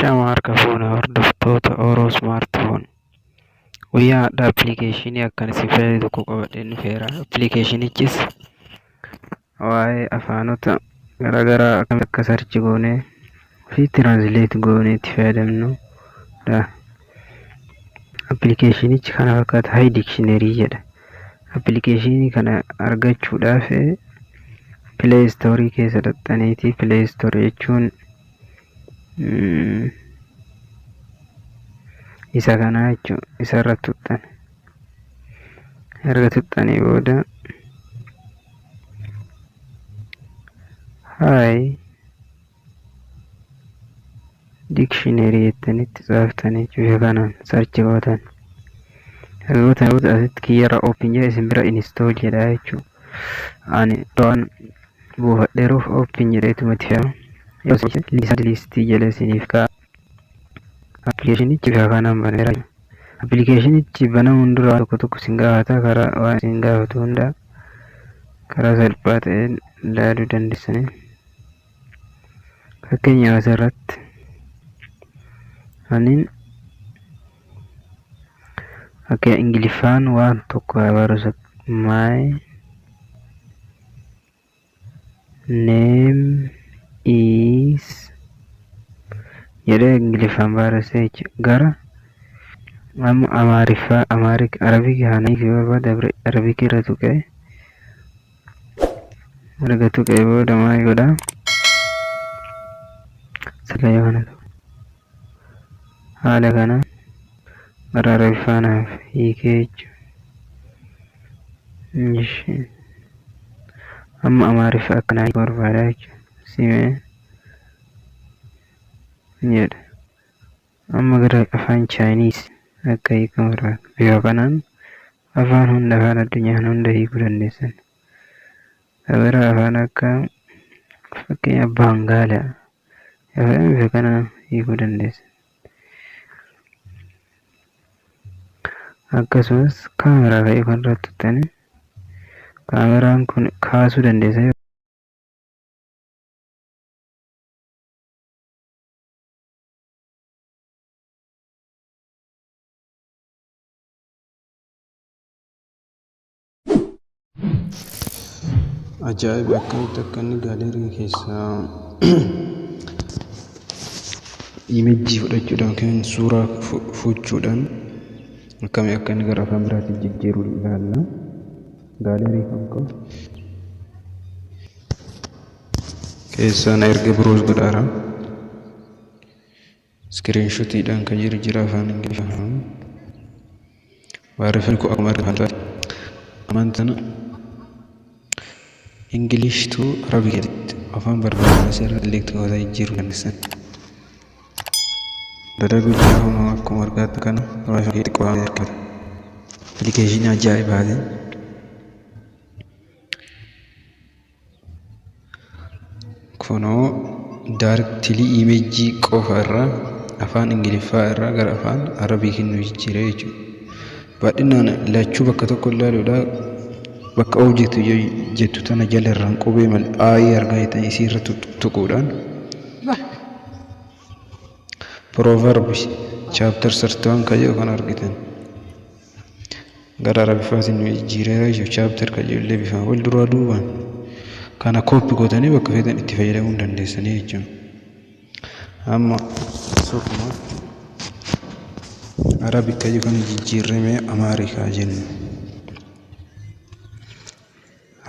Ashama harka fuune hordoftoota Oro Smartphone. Guyyaa har'aa appilikeeshinii akkan isin fayyadu tokko qabadheen dhufeera. Appilikeeshinichis waa'ee afaanota garaagaraa akkamitti akka search goonee fi translate goonee itti fayyadamnudha. Appilikeeshinichi kana fakkaata, Hi Dictionary jedha. Appilikeeshinii kana argachuudhaaf Play Store keessa dhaqxaniiti, Play Store jechuun isa kana jechuun, isa irratti tuqxan. Erga tuqxanii booda Hi Dictionary jettanitti tsaaftanii bifa kanaan search gootan. Erga gootan booda asitti kiyyarra open jedha, isin bira install jedha jechuudha. Ani waan buufadheeruuf open jedheetuma itti fe'ama. Yoo isin listii jala isiniif ka'a. Appilikeeshinichi bifa kanaan baneera. Appilikeeshinichi banamuun dura waan tokko tokko isin gaafata. Karaa waan isin gaafatu hunda karaa salphaa ta'een ilaaluu dandeessanii. Fakkeenyaaf, asirratti anin akka Ingiliffaan waan tokko haa barreessu, "My name is" jedhee Ingiliffaan barreessee jechuudha. Gara amma Amaariffaa, Amharic, Arabic haana hiikuu barbaade, Arabic irra tuqee, erga tuqee booda maal godhaa? Sagalee kana haala kana gara Arabiffaa naaf hiikee jechuudha. Amma Amaariffa akkanaa hiikuu barbaada jechuudha. Simee jedha. Amma gara afaan Chinese akka hiikamu barbaada. Bifa kanaan afaan hunda, afaan addunyaa hunda hiikuu dandeessan. Bira afaan akka fakkeenya Baangaalaa bifa kana hiikuu dandeessan. Akkasumas kaameraa ka'ee kan irratti tuttanii kaameraan kun kaasuu dandeessan. Ajaa'iba, akkamitti akka inni gallery keessaa image fudhachuudhaan yookiin suuraa fuuchuudhaan akkamii akka inni gara afaan biraatti jijjiiru ilaalla. Gallery kan qabu keessaa na erga browse godhaara. Screenshotiidhaan kan jiru jira, afaan Ingiliffaa. Barreeffamni kun akkuma argitan amantana English to Arabic jedhetti afaan barbaadan asirra select gootanii jijjiiruu dandeessan. Dalaguu jira, kunoo akkuma argaattu kana barreeffama xiqqoo argata. Appilikeeshinii ajaa'ibaati. Kunoo directly image qofa irraa, afaan Ingiliffaa irraa gara afaan Arabiitiin nu jijjiire jechuudha. Bal'inaan lachuu bakka tokko ilaaluudha. Bakka object jettu tana jala irraan qubee I argaa jirtan isii irra tuquudhaan Proverbs chapter 31 kan jedhu kan argitan. Gara Arabiffaatiin nu jijjiireera jechuudha. Chapter kan jedhu illee bifaan wal duraa duubaan kana copy gootanii bakka feetan itti fayyadamuu hin dandeessanii jechuudha. Amma sirrumatti Arabic kan jedhu kana jijjiirree mee Amaarikaa jennu.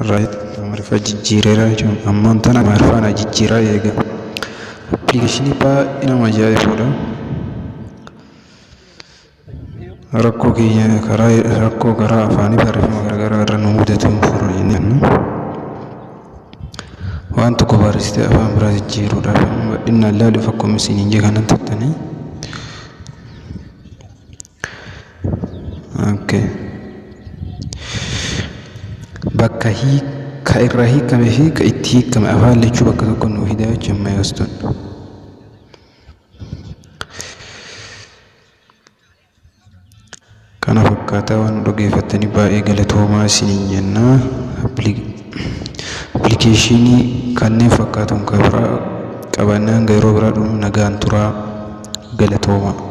Right, Amaariffaa jijjiireera jechuudha. Ammaan tana Amaariffaa na jijjiiraa eega. Appilikeeshinii baay'ee nama ajaa'ibudha. Rakkoo keenya karaa rakkoo karaa afaanii barreeffama garaagaraa irra nu mudatu hin furu jennee waan tokko barreessitee afaan biraa jijjiiruudhaaf bal'inaan ilaaluuf akkuma isiniin jee kanan tuttanii. Okay. Bakka hiika irraa hiikamee fi ka itti hiikame afaan lachuu bakka tokko nu fidaa jechuudha ammayyoostun. Kana fakkaataa waan nu dhaggeeffattanii baay'ee galatoomaa isiniin jenna. Appilikeeshinii kanneen fakkaatuun kan biraa qabannee hanga yeroo biraa dhumu nagaan turaa. Galatoomaa.